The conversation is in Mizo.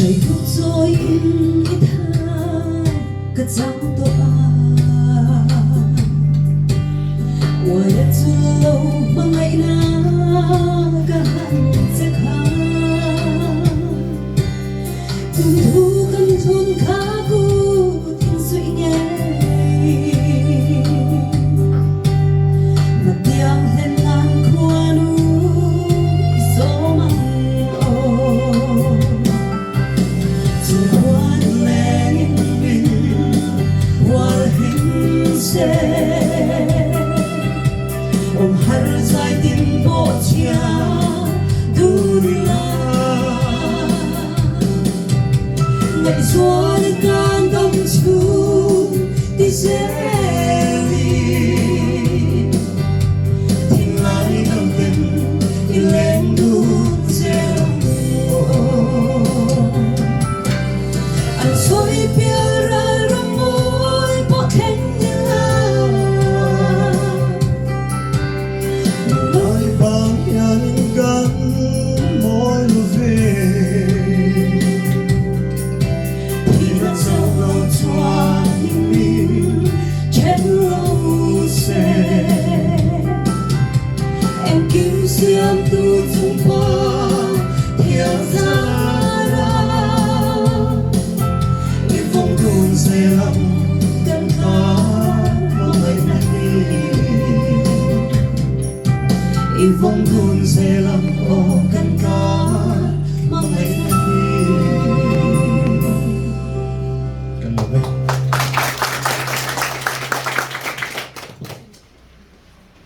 Hraithu chawiin i thai ka chang tawh a, uai a chul lo hmangaihna ka han che kha. Chung thu kan thun kha kut in suih ngei. Hmatiang hlen nan khuanu i sawm ang aw. Chung khuan leng in min hual him seh. Awm har zai tin pawh chhia dun ila. Ngaihzual tan dam chhung ti zel.